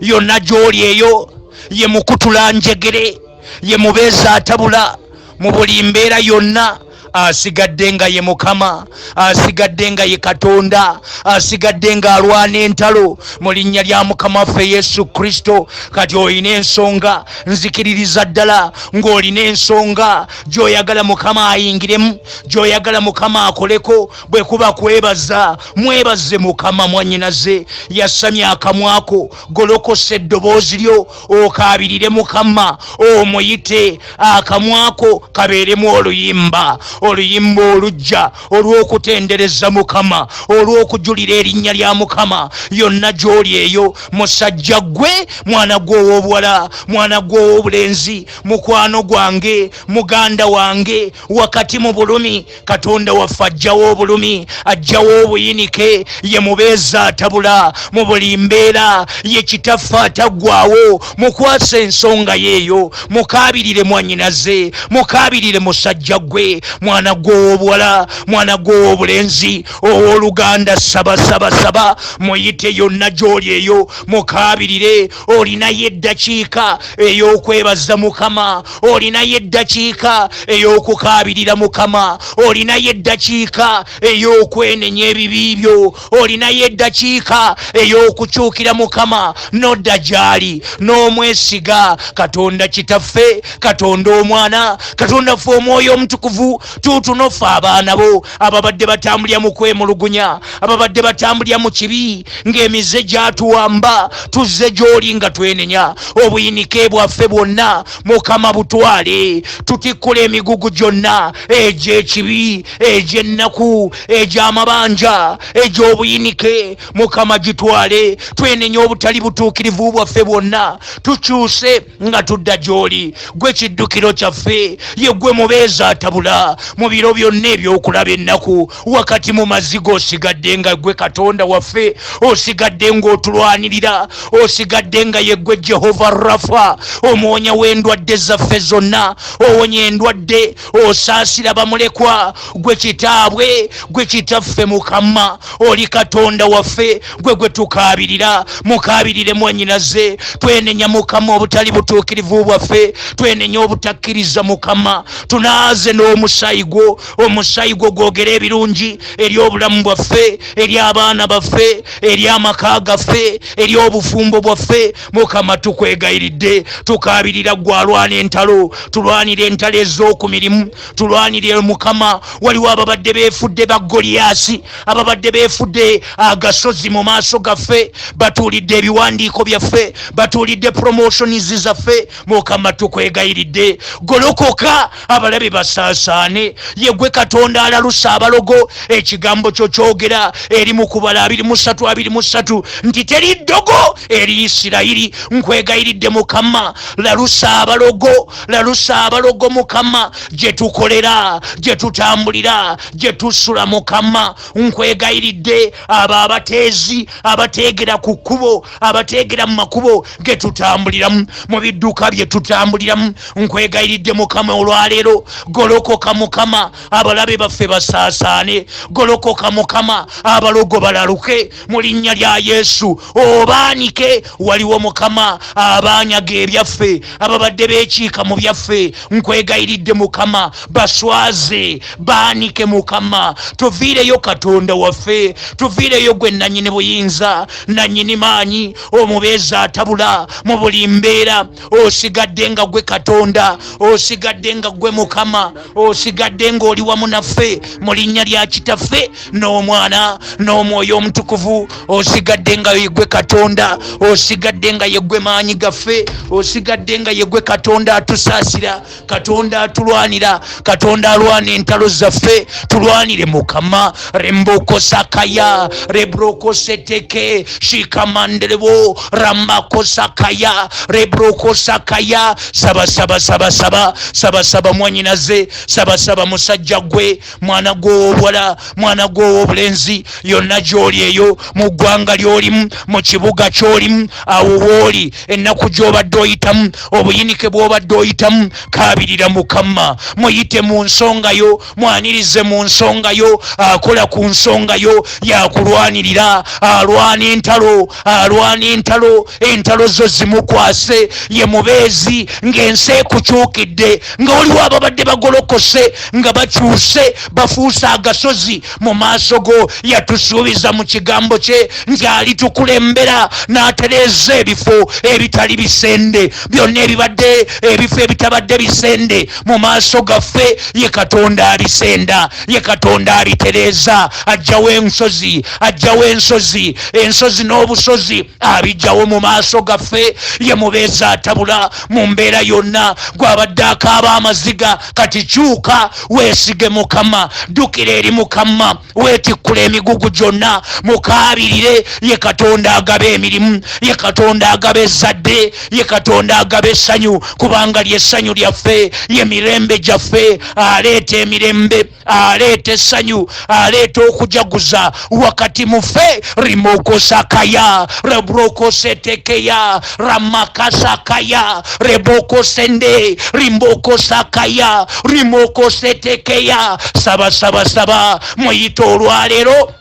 Yonna gy'oli eyo, ye mukutula njegere, ye mubeezi atabula mu buli mbeera yonna. Asigadde nga ye Mukama, asigadde nga ye Katonda, asigadde nga alwana entalo mu linnya lya Mukama waffe Yesu Kristo. Kati olina ensonga, nzikiririza ddala ng'olina ensonga gy'oyagala Mukama ayingiremu, gy'oyagala Mukama akoleko. Bwe kuba kwebaza, mwebaze Mukama. Mwanyinaze, yasamya akamwako, golokosa eddoboozi lyo, okaabirire Mukama, omuyite. Akamwako kabeeremu oluyimba, oluyimba olujja olw'okutendereza Mukama, olw'okujulira erinnya lya Mukama. Yonna gy'oli eyo, musajja gwe, mwana gwe ow'obuwala, mwana gwe ow'obulenzi, mukwano gwange, muganda wange, wakati mu bulumi, Katonda waffe ajjawo obulumi, ajjawo obuyinike. Ye mubeezi atabula mu buli mbeera, ye Kitaffe ataggwawo. Mukwasa ensonga yeeyo, mukaabirire mwanyinaze, mukaabirire musajja gwe, mwana gwe ow'obuwala, mwana gwe ow'obulenzi, ow'oluganda. Saba, saba, saba, muyite yonna gy'oli eyo, mukaabirire. Olinayo eddakiika ey'okwebaza Mukama, olinayo eddakiika ey'okukaabirira Mukama, olinayo eddakiika ey'okwenenya ebibi byo, olinayo eddakiika ey'okukyukira Mukama n'odda gy'ali n'omwesiga. Katonda Kitaffe, Katonda Omwana, Katonda ffe Omwoyo Omutukuvu, tuutuno ffe abaana bo ababadde batambulira mu kwemulugunya, ababadde batambulira mu kibi ng'emize gyatuwamba, tuzze gy'oli nga twenenya obuyinike bwaffe bwonna. Mukama, butwale. Tutikkula emigugu gyonna egy'ekibi, egy'ennaku, egy'amabanja, egy'obuyinike. Mukama, gitwale. Twenenya obutali butuukirivu bwaffe bwonna, tukyuse nga tudda gy'oli. Gwe kiddukiro kyaffe, ye gwe mubeezi atabula mu biro byonna ebyokulaba ennaku. Wakati mu maziga, osigadde nga gwe Katonda waffe, osigadde ng'otulwanirira, osigadde nga ye gwe Jehova Rafa, omuwonya w'endwadde zaffe zonna. Owonya endwadde, osaasira bamulekwa. Gwe Kitaabwe, gwe Kitaffe. Mukama, oli Katonda waffe, gwe gwe tukaabirira. Mukaabirire mwanyinaze. Twenenya, Mukama, obutali butuukirivu bwaffe, twenenya obutakkiriza. Mukama, tunaaze n'omusaayi gwo. Omusaayi gwo gwogera ebirungi eri obulamu bwaffe, eri abaana baffe, eri amaka gaffe, eri obufumbo bwaffe. Mukama, tukwegayiridde, tukaabirira gwe alwana entalo. Tulwanira entalo ez'oku mirimu, tulwanire Mukama. Waliwo ababadde beefudde ba Goliyasi, ababadde beefudde agasozi mu maaso gaffe, batuulidde ebiwandiiko byaffe, batuulidde promotions zaffe. Mukama, tukwegayiridde, golokoka, abalabe basaasaane. basaasaane. Yegwe Katonda alalusa abalogo. Ekigambo kyo kyogera eri mu Kubala 23:23 nti teri ddogo eri Isirayiri. Nkwegayiridde Mukama, lalusa abalogo, lalusa abalogo Mukama, gye tukolera, gye tutambulira, gye tusula. Mukama, nkwegayiridde, abo abateezi abateegera ku kkubo, abateegera mu makubo ge tutambuliramu, mu bidduka bye tutambuliramu, nkwegayiridde Mukama, olwaleero golokoka Mukama, abalabe baffe basaasaane. Golokoka Mukama, abalogo balaluke mu linnya lya Yesu, obaanike. Waliwo Mukama abaanyaga ebyaffe, ababadde beekiika mu byaffe. Nkwegayiridde Mukama, baswaze, baanike Mukama. Tuviireyo Katonda waffe, tuviireyo gwe nanyini buyinza, nanyini maanyi, omubeezi atabula mu buli mbeera. Osigadde nga gwe Katonda, osigadde nga gwe Mukama, osigadde ng'oli wamu naffe mu linnya lya Kitaffe n'Omwana n'Omwoyo Omutukuvu. Osigadde nga yegwe Katonda, osigadde nga yegwe maanyi gaffe, osigadde nga yegwe Katonda atusaasira, Katonda atulwanira, Katonda alwana entalo zaffe. Tulwanire Mukama. Rembokosakaya rebrokoseteke shikamanderebo ramakosakaya rebrokosakaya. Saba, saba, saba, saba, saba, saba mwanyinaze, saba, saba musajja gwe, mwana gw'owobuwala, mwana gw'owobulenzi, yonna gy'oli eyo mu ggwanga ly'olimu, mu kibuga ky'olimu, awo wooli, ennaku gy'obadde oyitamu, obuyinike bw'obadde oyitamu, kaabirira Mukama, muyite mu nsonga yo, mwanirize mu nsonga yo. Akola ku nsonga yo, yakulwanirira, alwana entalo, alwana entalo, entalo zo zimukwase. Ye mubeezi ng'ensi ekukyukidde, nga waliwo ababadde bagolokose, nga bakyuse, bafuuse agasozi mu maaso go. Yatusuubiza mu kigambo kye nti alitukulembera n'atereeza ebifo ebitali bisende byonna, ebibadde ebifo ebitabadde bisende mu maaso gaffe. Ye Katonda abisenda, ye Katonda abitereeza, ajjawo ensozi, ajjawo ensozi, ensozi n'obusozi abijjawo mu maaso gaffe. Ye mubeezi atabula mu mbeera yonna. Gwabadde akaaba amaziga, kati kyuka weesige Mukama, ddukira eri Mukama, weetikkula emigugu gyonna, mukaabirire. Ye Katonda agaba emirimu, ye Katonda agaba ezzadde, ye Katonda agaba essanyu, kubanga lyessanyu lyaffe, ye mirembe gyaffe. Aleeta emirembe, aleeta essanyu, aleeta okujaguza wakati mufe. Rimokosakaya rebrokosetekeya ramakasakaya rebokosende rimbokosakaya rimokosetekeya. Saba, saba, saba, muyite olwaleero,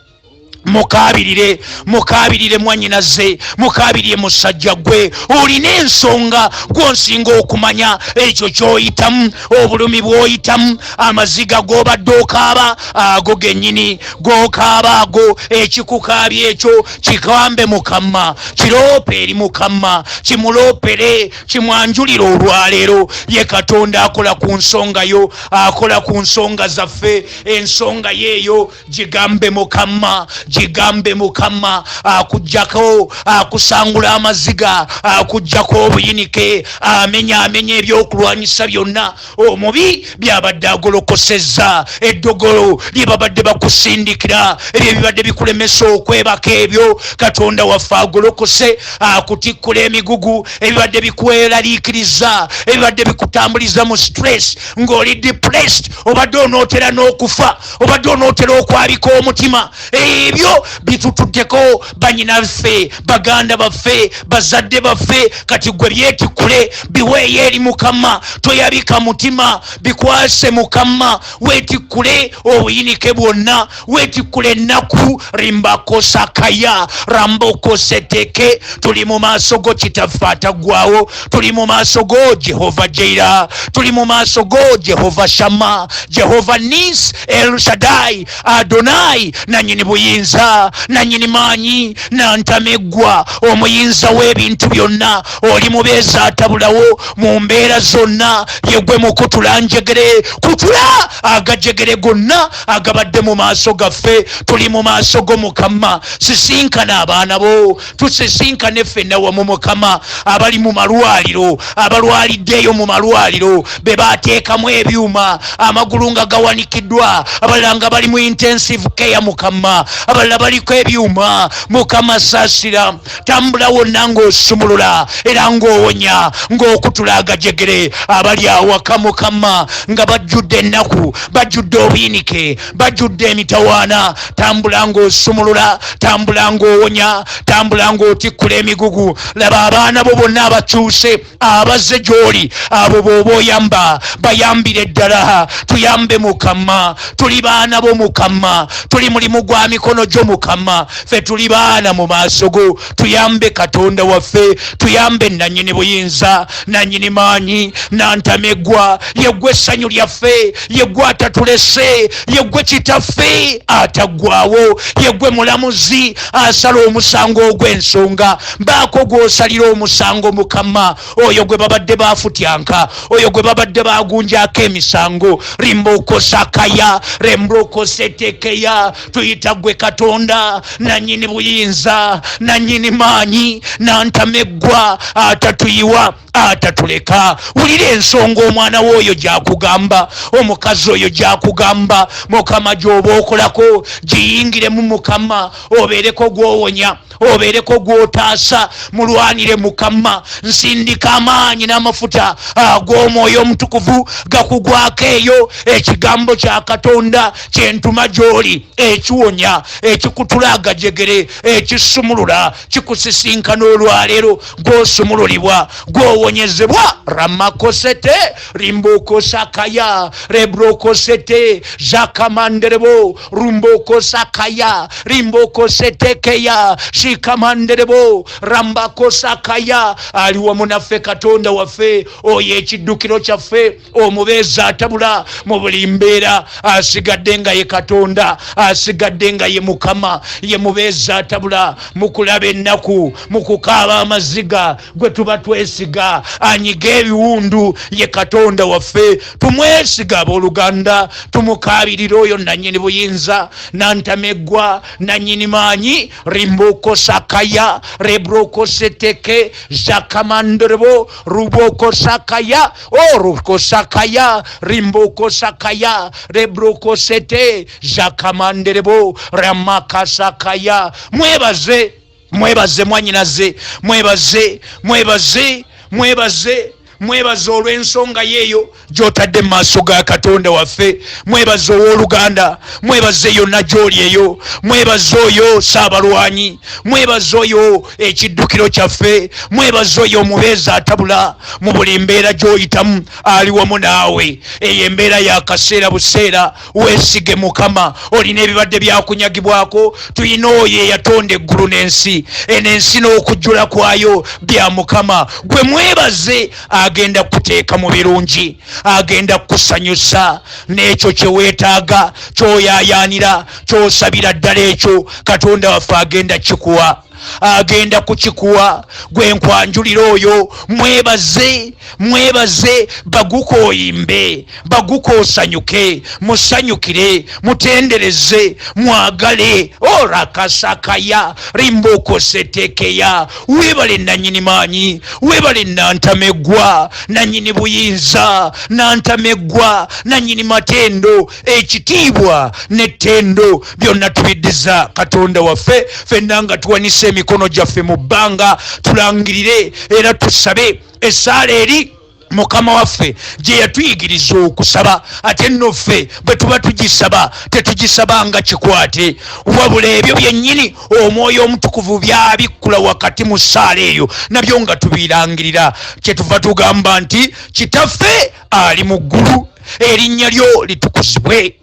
mukabirire, mukabirire mwanyinaze, mukabirire musajja gwe olina ensonga, gwonsinga okumanya ekyo kyoyitamu, obulumi bwoyitamu, amaziga gobadde okaaba ago gennyini gokaaba ago. Ekikukaabya ekyo kikambe Mukama, kiroope eri Mukama, kimuloopere, kimwanjulire olwaleero. Ye Katonda akola ku nsonga yo, akola ku nsonga zaffe. Ensonga yeeyo gigambe Mukama, gigambe Mukama, akujjako, akusangula amaziga, akujjako obuyinike, amenya, amenya ebyokulwanyisa byonna omubi byabadde agolokosezza, eddogolo lye babadde bakusindikira, ebyo ebibadde bikulemesa okwebaka, ebyo Katonda waffe agolokose, akutikkula emigugu, ebibadde bikweraliikiriza, ebibadde bikutambuliza mu stress, ng'oli depressed, obadde onootera n'okufa, obadde onootera okwabika omutima, ebyo bitutuddeko banyinaffe, baganda baffe, bazadde baffe. Kati gwe byetikkule, biweeyo eri Mukama, toyabika mutima, bikwase Mukama, weetikkule obuyinike bwonna, weetikkule ennaku. Rimbakosakaya rambokoseteke. Tuli mu maaso go Kitaffe ataggwawo, tuli mu maaso go Jehova Jaira, tuli mu maaso go Jehova Shama, Jehova Nis, El Shaddai, Adonai, nanyini buyinza. buyinza, nanyini maanyi, nantameggwa, omuyinza w'ebintu byonna, oli mubeezi atabulawo mu mbeera zonna. Yegwe mukutula njegere, kutula agajegere gonna agabadde mu maaso gaffe. Tuli mu maaso go Mukama, sisinkana abaana bo, tusisinkane ffenna wamu Mukama. Abali mu malwaliro, abalwaliddeeyo mu malwaliro, be bateekamu ebyuma, amagulu nga gawanikiddwa, abalala nga bali mu intensive care Mukama, abalala baliko ebyuma. Mukama saasira, tambula wonna ng'osumulula era ng'owonya, ng'okutula agajegere. Abali awaka Mukama nga bajjudde ennaku, bajjudde obuyinike, bajjudde emitawaana, tambula ng'osumulula, tambula ng'owonya, tambula ng'otikkula emigugu. Laba abaana bo bonna abakyuse abazze gy'oli, abo b'oba oyamba bayambire ddala. Tuyambe Mukama, tuli baana bo Mukama, tuli mulimu gwa mikono gyo Mukama, ffe tuli baana mu maaso go. Tuyambe Katonda waffe, tuyambe nanyini buyinza, nanyini maanyi, nantameggwa. Yeggwe essanyu lyaffe, yeggwe atatulese, yeggwe kitaffe ataggwawo, yeggwe mulamuzi asala omusango ogw'ensonga. Baako gw'osalira omusango Mukama, oyo gwe babadde bafutyanka, oyo gwe babadde bagunjako emisango. Rimbokosakaya rembrokosetekeya, tuyita gwe Katonda nanyini buyinza, nanyini maanyi, nantameggwa, atatuyiwa, atatuleka. Wulira ensonga omwana w'oyo gyakugamba, omukazi oyo gyakugamba. Mukama gy'oba okolako giyingiremu Mukama, obeereko gw'owonya, obeereko gw'otaasa, mulwanire Mukama. Nsindika amaanyi n'amafuta ag'omwoyo omutukuvu gakugwako eyo, ekigambo kya Katonda kyentuma gy'oli, ekiwonya, ekikutula agajegere, ekisumulula, kikusisinkana olwaleero. Gw'osumululibwa, gw'owonyezebwa. Ramakosete rimbokosakaya rebrokosete jakamanderebo rumbokosakaya rimbokosetekeya shikamanderebo rambakosakaya. Ali wamu naffe Katonda waffe oyo, ekiddukiro kyaffe, omubeezi atabula mu buli mbeera, asigadde nga ye Katonda, asigadde nga ye Mukama, ye mubeezi atabula mu kulaba ennaku, mu kukaaba amaziga, gwe tuba twesiga anyiga ebiwundu, ye Katonda waffe. Tumwesiga abooluganda, tumukaabirira oyo nanyini buyinza, nantameggwa, nanyini maanyi. Rimbokosakaya rebrokoseteke jakamandrebo rubokosakaya orukosakaya rimbokosakaya rebrokosete jakamanderebo ramakasakaya. Mwebaze, mwebaze mwanyinaze, mwebaze, mwebaze, mwebaze, mwebaze olw'ensonga yeeyo gy'otadde mu maaso ga Katonda waffe. Mwebaze owooluganda, mwebaze yonna gy'oli eyo, mwebaze oyo saabalwanyi, mwebaze oyo ekiddukiro kyaffe, mwebaze oyo omubeezi atabula mu buli mbeera gy'oyitamu, ali wamu naawe. Eyo embeera yakaseera buseera, weesige Mukama. Olina ebibadde byakunyagibwako, tulina oyo eyatonda eggulu n'ensi, eno ensi n'okujjula kwayo bya Mukama. Gwe mwebaze, agenda kuteeka mu birungi, agenda kukusanyusa n'ekyo kye weetaaga, ky'oyaayaanira, ky'osabira ddala, ekyo Katonda waffe agenda kikuwa, agenda kukikuwa. Gwe nkwanjulira oyo, mwebaze, mwebaze. Baguka oyimbe, baguka osanyuke, musanyukire, mutendereze, mwagale. Orakasakaya rimbokosetekeya. Webale nanyini maanyi, webale nantameggwa, nanyini buyinza, nantameggwa, nanyini matendo. Ekitiibwa n'ettendo byonna tubiddiza Katonda waffe. Ffenna nga tuwanise emikono gyaffe mu bbanga, tulangirire era tusabe essaala eri Mukama waffe gye yatuyigiriza okusaba. Ate nno ffe bwe tuba tugisaba, tetugisaba nga kikwate, wabula ebyo byennyini Omwoyo Omutukuvu byabikkula wakati mu ssaala eyo, nabyo nga tubirangirira. Kyetuva tugamba nti, Kitaffe ali mu ggulu, erinnya lyo litukuzibwe.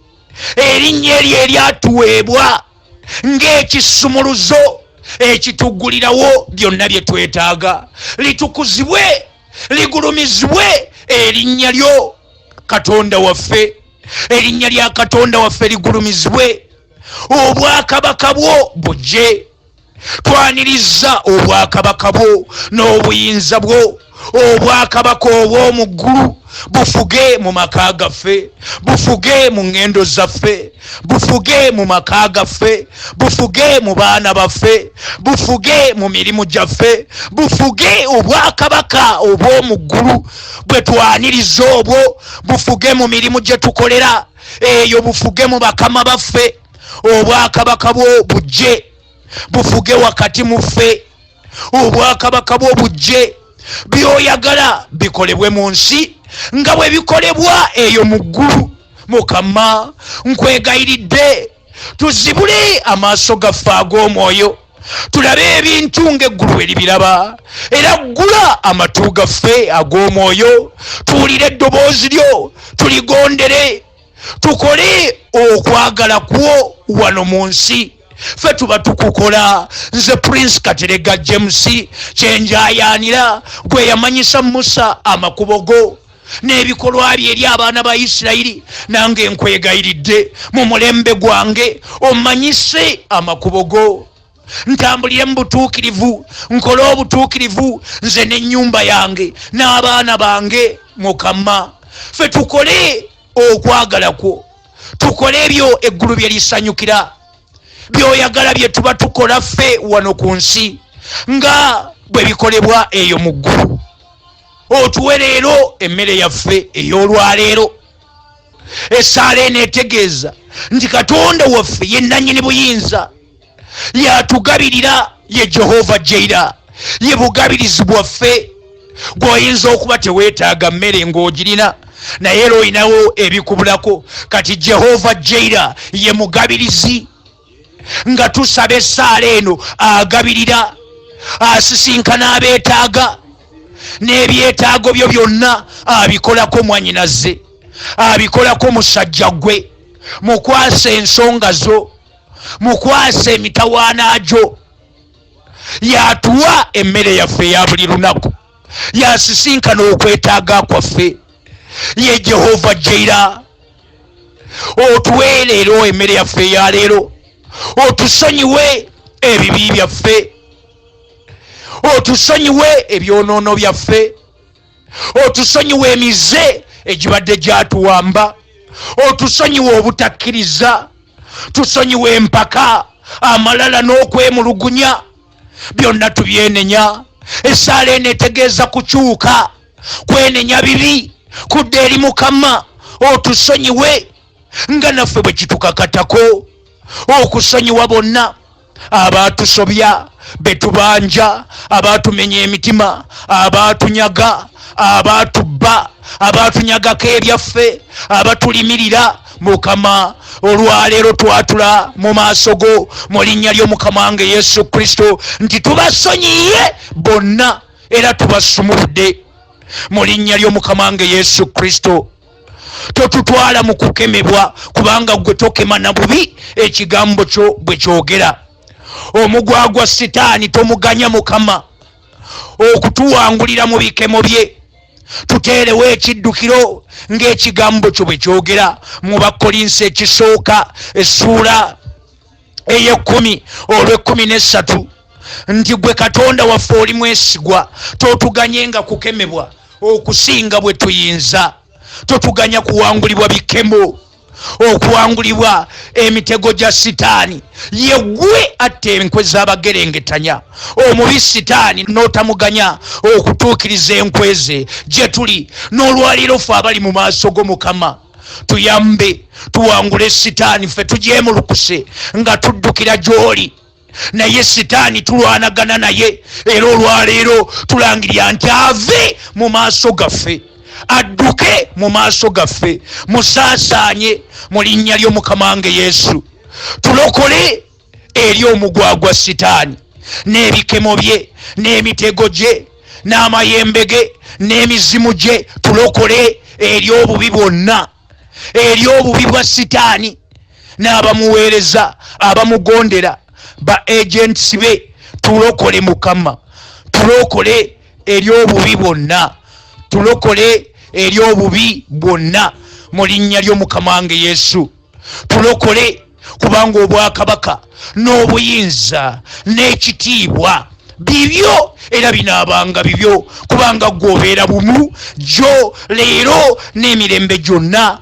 Erinnya eryo eryatuweebwa ng'ekisumuluzo ekituggulirawo byonna bye twetaaga, litukuzibwe, ligulumizibwe erinnya lyo Katonda waffe. Erinnya lya Katonda waffe ligulumizibwe. Obwakabaka bwo bujje. Twaniriza obwakabaka bwo n'obuyinza bwo. Obwakabaka obw'omu ggulu bufuge mu maka gaffe, bufuge mu ŋŋendo zaffe, bufuge mu maka gaffe, bufuge mu baana baffe, bufuge mu mirimu gyaffe, bufuge. Obwakabaka obw'omu ggulu bwe twaniriza obwo bufuge mu mirimu gye tukolera eyo, bufuge mu bakama baffe. Obwakabaka bwo bujje, bufuge wakati mu ffe. Obwakabaka bwo bujje, byoyagala bikolebwe mu nsi nga bwe bikolebwa eyo mu ggulu. Mukama, nkwegayiridde tuzibule amaaso gaffe ag'omwoyo, tulabe ebintu ng'eggulu bwe libiraba, era ggula amatu gaffe ag'omwoyo tuwulire eddoboozi lyo, tuligondere, tukole okwagala kwo wano mu nsi. Ffe tuba tukukola. Nze Prince Katerega James, kyenjayaanira gwe yamanyisa Musa amakubo go n'ebikolwa bye eri abaana ba Isirayiri, nange nkwegayiridde mu mulembe gwange omanyise amakubo go, ntambulire mu butuukirivu, nkole obutuukirivu, nze n'ennyumba yange n'abaana bange. Mukama, ffe tukole okwagala kwo, tukole ebyo eggulu bye lisanyukira, byoyagala bye tuba tukola ffe wano ku nsi nga bwe bikolebwa eyo mu ggulu. Otuwe leero emmere yaffe ey'olwaleero. Essaala eno etegeeza nti Katonda waffe ye nannyini buyinza, yatugabirira, ye Jehova Jaira, ye bugabirizi bwaffe. Gweoyinza okuba teweetaaga mmere ng'ogirina, naye era olinawo ebikubulako. Kati Jehova Jaira ye mugabirizi. Nga tusaba essaala eno, agabirira, asisinkana abeetaaga, n'ebyetaago byo byonna abikolako. Mwanyinazze, abikolako. Musajja gwe, mukwasa ensonga zo, mukwasa emitawaana gyo. Yatuwa emmere yaffe eya buli lunaku, yasisinkana okwetaaga kwaffe, ye Jehova Jaira. Otuwe leero emmere yaffe eya leero, otusonyiwe ebibi byaffe, otusonyiwe ebyonoono byaffe, otusonyiwe emize egibadde gyatuwamba, otusonyiwe obutakkiriza, tusonyiwe empaka, amalala n'okwemulugunya, byonna tubyenenya. Essaala eno etegeeza kukyuka, kwenenya bibi, kudda eri Mukama. Otusonyiwe nga naffe bwe kitukakatako okusonyiwa bonna abaatusobya, betubanja, abaatumenya emitima, abaatunyaga, abaatubba, abaatunyagako ebyaffe, abatulimirira. Mukama, olwaleero twatula mu maaso go mu linnya ly'Omukama wange Yesu Kristo nti tubasonyiye bonna era tubasumuludde mu linnya ly'Omukama wange Yesu Kristo. Totutwala mu kukemebwa, kubanga gwe tokema na bubi, ekigambo kyo bwe kyogera. Omugwagwa Sitaani tomuganya, Mukama, okutuwangulira mu bikemo bye. Tuteerewo ekiddukiro ng'ekigambo kyo bwe kyogera mu Bakkolinsi ekisooka essuula ey'ekkumi olw'ekkumi n'essatu nti gwe Katonda waffe oli mwesigwa, totuganye nga kukemebwa okusinga bwe tuyinza, totuganya kuwangulibwa bikemo, okuwangulibwa emitego gya Sitaani. Yeggwe atta enkwe z'abagerengetanya omubi Sitaani, n'otamuganya okutuukiriza enkwe ze gye tuli. N'olwaleero fe abali mu maaso go, Mukama, tuyambe tuwangule Sitaani. Ffe tugyemulukuse nga tuddukira gy'oli, naye Sitaani tulwanagana naye, era olwaleero tulangirira nti ave mu maaso gaffe, adduke mu maaso gaffe, musaasaanye mu linnya ly'Omukama wange Yesu. Tulokole eri omugwagwa Sitaani n'ebikemo bye n'emitego gye n'amayembe ge n'emizimu gye. Tulokole eri obubi bwonna, eri obubi bwa Sitaani n'abamuweereza, abamugondera, ba agents be. Tulokole, Mukama, tulokole eri obubi bwonna, tulokole eri obubi bwonna mu linnya ly'Omukama wange Yesu. Tulokole. Kubanga obwakabaka n'obuyinza n'ekitiibwa bibyo, era binaabanga bibyo, kubanga ggwe obeera bumu jjo, leero n'emirembe gyonna.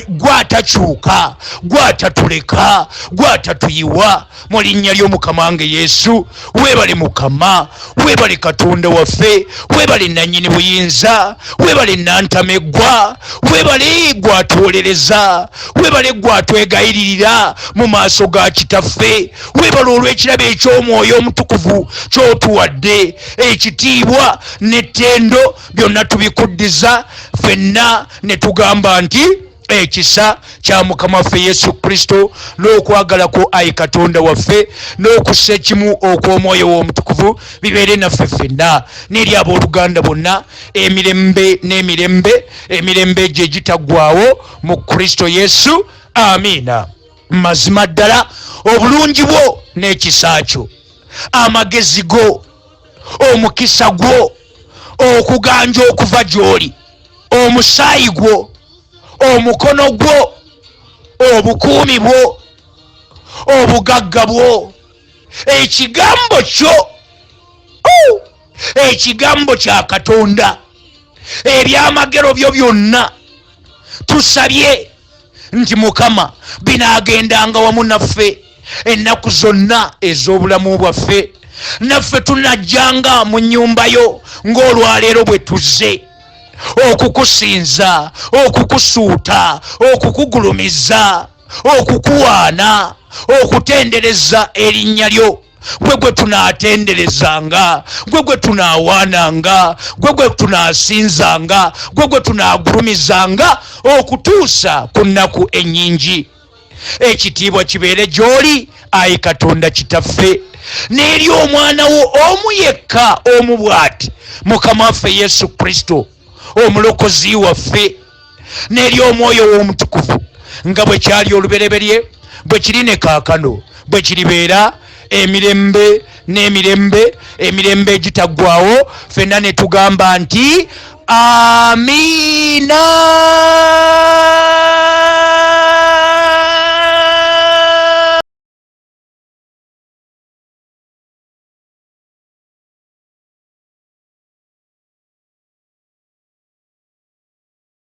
Gwatakyuka, gwatatuleka, gwatatuyiwa. Mu linnya ly'Omukama wange Yesu, weebale Mukama, weebale Katonda waffe, weebale nannyini buyinza, weebale nantameggwa, weebale gwatuwolereza, weebale gwatwegayiririra mu maaso ga Kitaffe, weebale olw'ekirabo eky'Omwoyo Omutukuvu ky'otuwadde. Ekitiibwa n'ettendo byonna tubikuddiza ffenna, ne tugamba nti ekisa kya Mukama waffe Yesu Kristo, n'okwagala kwo ayi Katonda waffe, n'okussa ekimu okw'Omwoyo w'Omutukuvu bibeere naffe ffenna n'eri abooluganda bonna emirembe n'emirembe, emirembe egyo egitaggwawo mu Kristo Yesu. Amiina. Mazima ddala obulungi bwo n'ekisa kyo, amagezi go, omukisa gwo, okuganja okuva gy'oli, omusaayi gwo, omukono gwo, obukuumi bwo, obugagga bwo, ekigambo kyo, ekigambo kya Katonda, ebyamagero byo byonna, tusabye nti Mukama binaagendanga wamu naffe ennaku zonna ez'obulamu bwaffe. Naffe tunajjanga mu nnyumba yo ng'olwaleero bwe tuzze okukusinza, okukusuuta, okukugulumiza, okukuwaana, okutendereza erinnya lyo. Gwe gwe tunaatenderezanga, gwe gwe tunaawaananga, gwe gwe tunaasinzanga, gwe gwe tunaagulumizanga okutuusa ku nnaku ennyingi. Ekitiibwa kibeere gy'oli ayi Katonda Kitaffe, n'eri Omwana wo omu yekka omu bw'ati, Mukama waffe Yesu Kristo Omulokozi waffe, n'eri Omwoyo w'Omutukuvu, nga bwe kyali olubereberye, bwe kiri ne kaakano, bwe kiribeera emirembe n'emirembe, emirembe egitaggwawo. Ffenna ne tugamba nti amiina.